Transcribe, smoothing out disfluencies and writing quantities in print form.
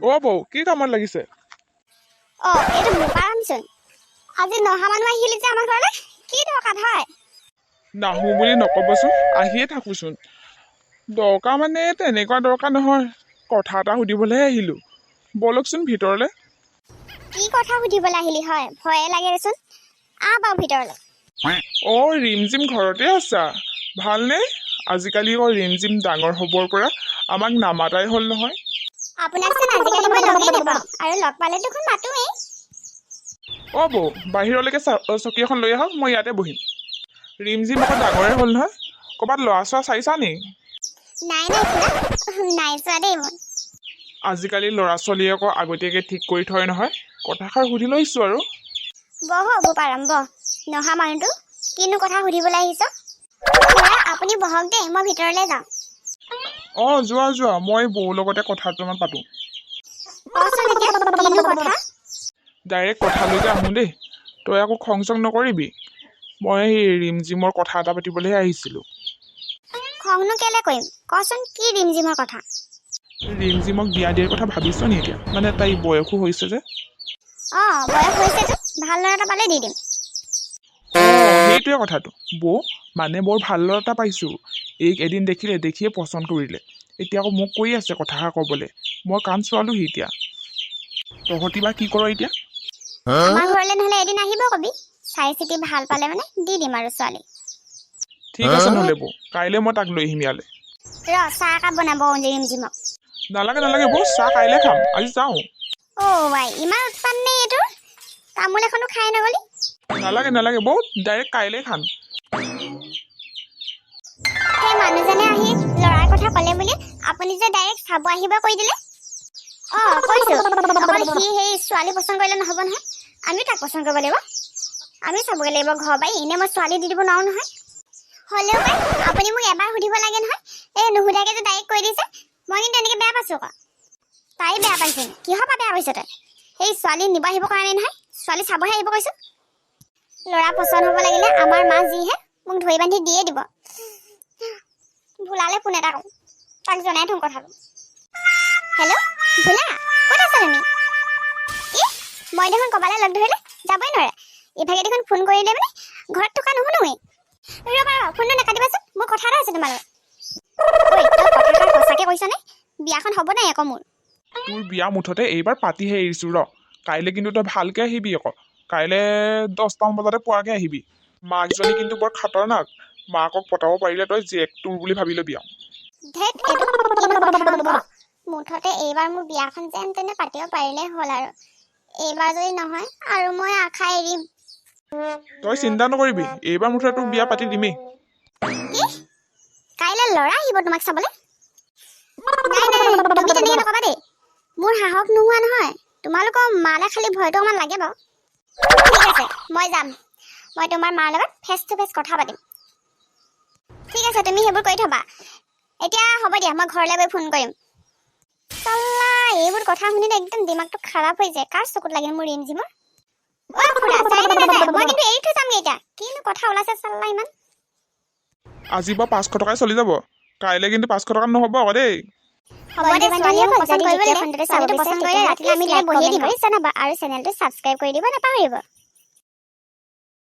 অ' বৌ, কি কামত লাগিছে? অঁ, এইটো বোপাৰামচোন। আজি নহা মানুহ আহিলি যে আমাৰ ঘৰলৈ, কি দৰকাৰ হয়? নাহো বুলি নক'বচোন, আহিয়ে থাকোচোন। দৰকাৰ মানে তেনেকুৱা দৰকাৰ নহয়, কথা এটা সুধিবলৈহে আহিলোঁ। ব'লকচোন ভিতৰলৈ। কি কথা সুধিবলৈ আহিলি হয়? ভয়ে লাগে দেচোন। আহ বাৰু ভিতৰলৈ। অ' ৰিমঝিম, ঘৰতে আছা? ভালনে? আজিকালি আকৌ ৰিমঝিম ডাঙৰ হ'বৰ পৰা আমাক নামাতাই হ'ল নহয়। আপোনাকচোন আজিকালি মই লগেই নাপাওঁ, আৰু লগ পালে দেখোন মাতোৱেই। অ' বৌ, বাহিৰলৈকে চকী এখন লৈ আহক, মই ইয়াতে বহিম। ৰিমঝিম আকৌ ডাঙৰে হ'ল নহয়, ক'ৰবাত ল'ৰা চোৱা চাইছা নি? নাই নাই খুৰা, নাই চোৱা দেই মই। আজিকালি ল'ৰা ছোৱালীয়ে আকৌ আগতীয়াকৈ ঠিক কৰি থয় নহয়, কথাষাৰ সুধি লৈছোঁ আৰু। বহ বোপাৰাম বহ। নহা মানুহটো, কিনো কথা সুধিবলৈ আহিছ? খুৰা, আপুনি বহক দেই, মই ভিতৰলৈ যাওঁ। অঁ, যোৱা যোৱা, মই বৌৰ লগতে কথা দুটামান পাতোঁ। কচোন এতিয়া কিনো কথা? ডাইৰেক্ট কথালৈকে আহোঁ দেই, তই আকৌ খং চং নকৰিবি। মই সেই ৰিমঝিমৰ কথা এটা পাতিবলৈহে আহিছিলোঁ। খংনো কেলে কৰিম? কচোন, কি ৰিমঝিমৰ কথা? ৰিমঝিমক বিয়া দিয়াৰ কথা ভাবিছ নি এতিয়া? মানে তাইৰ বয়সো হৈছে যে। অঁ, বয়স হৈছেতো, ভাল ল'ৰা এটা পালে দি দিম। অঁ, সেইটোৱে কথাটো বৌ। মানে বৰ ভাল ল'ৰা এটা পাইছোঁ। এইক এদিন দেখিলে, দেখিয়ে পচন্দ কৰিলে। এতিয়া আকৌ মোক কৈ আছে কথাষাৰ ক'বলৈ, মই কাণ চোৱালোহি। এতিয়া তহঁতি বা কি কৰ এতিয়া। আমাৰ ঘৰলৈ নহ'লে এদিন আহিব কবি, চাই চিতি ভাল পালে মানে দি দিম আৰু ছোৱালী। ঠিক আছে নহ'লে বৌ, কাইলৈ মই তাক লৈ আহিম ইয়ালৈ। ৰ, চাহ একাপ বনাব ৰিমঝিমক। নালাগে নালাগে বৌ, চাহ কাইলৈ খাম, আজি যাওঁ। অ' ৱাই, ইমান উৎপাত নে এইটোৰ? তামোল এখনো খাই নগ'লি? নালাগে নালাগে বৌ, ডাইৰেক্ট কাইলৈ খাম। সেই মানুহজনে আহি ল'ৰাৰ কথা ক'লে বুলি আপুনি যে ডাইৰেক্ট চাব আহিব কৈ দিলে। অঁ, কৈছোঁ, অকল সি সেই ছোৱালী পচন্দ কৰিলে নহ'ব নহয়, আমিও তাক পচন্দ কৰিব লাগিব, আমিও চাবগৈ লাগিব ঘৰ বাৰী। এনেই মই ছোৱালী দি দিব নোৱাৰোঁ নহয়। হ'লেও পাই আপুনি মোক এবাৰ সুধিব লাগে নহয়, এই নুসুধাকৈ যে ডাইৰেক্ট কৈ দিছে, মই কিন্তু এনেকৈ বেয়া পাইছোঁ আকৌ। তাই বেয়া পাইছে? কিহৰ পৰা বেয়া পাইছ তই? সেই ছোৱালী নিব আহিব কৰা নাই নহয়, ছোৱালী চাবহে আহিব কৈছোঁ। ল'ৰা পচন্দ হ'ব লাগিলে আমাৰ মা যিহে মোক ধৰি বান্ধি দিয়ে দিব। ভোলালে ফোন এটা কৰোঁ, তাক জনাই থওঁ কথাটো। হেল্ল' ভোলা, ক'ত আছা তুমি? কি, মই দেখোন ক'বালৈ লগ ধৰিলে যাবই নোৱাৰে। ইভাগে দেখোন ফোন কৰিলে মানে ঘৰত থকা নুশুনোৱেই। ৰ'বা ৰ'বা, ফোনটো নাকাটিবাচোন, মোৰ কথা এটা আছে তোমাৰ লগত। ঐ, তই কথাষাৰ সঁচাকৈ কৈছনে? বিয়াখন হ'ব নাই আকৌ মোৰ? তোৰ বিয়া মুঠতে এইবাৰ পাতিহে এৰিছোঁ ৰ। কাইলৈ কিন্তু তই ভালকৈ আহিবি আকৌ। কাইলৈ 10টামান বজাতে পোৱাকৈ আহিবি। মাকজনী কিন্তু বৰ খাতৰনাক। মাকক পতাব পাৰিলে তই জীয়েক তোৰ বুলি ভাবি ল'বি আৰু। ধেত, এইটো কিনো কথা হ'ল ক? মুঠতে এইবাৰ মোৰ বিয়াখন যেন তেনে পাতিব পাৰিলেই হ'ল আৰু। এইবাৰ যদি নহয় আৰু মই আশা এৰিম। তই চিন্তা নকৰিবি, এইবাৰ মুঠতে তোক বিয়া পাতি দিমেই। কি, কাইলৈ ল'ৰা আহিব তোমাক চাবলৈ? নাই নাই নাই, তুমি তেনেকে নকবা দেই, মোৰ সাহস নোহোৱা নহয়। তোমালোকৰ মালে খালি ভয়টো অকণমান লাগে বাৰু। ঠিক আছে, মই যাম, মই তোমাৰ মাৰ লগত ফেচ টু ফেচ কথা পাতিম। ঠিক আছে, তুমি সেইবোৰ কৰি থবা। এতিয়া হ'ব দিয়া, মই ঘৰলৈ গৈ ফোন কৰিম। চাল্লা, এইবোৰ কথা শুনিলে একদম দিমাগটো খাৰাপ হৈ যায়। কাৰ চকুত লাগিল মোৰ ৰিমঝিমৰ? ঐ খুৰা, যায় নে নাযায়? মই কিন্তু এৰি থৈ যামগৈ এতিয়া। কিনো কথা ওলাইছে চাল্লা ইমান। আজি বাৰু 500 টকাই চলি যাব, কাইলৈ কিন্তু 500 টকাত নহ'ব আকৌ দেই। হ'ব দে, ছোৱালীয়ে পচন্দ কৰিব দিলে, ছোৱালীটো পচন্দ কৰিলে ৰাতিলৈ আমি বহিয়ে দিম। জনাবা আৰু চেনেলটো ছাবস্ক্ৰাইব কৰি দিব নাপাহৰিব।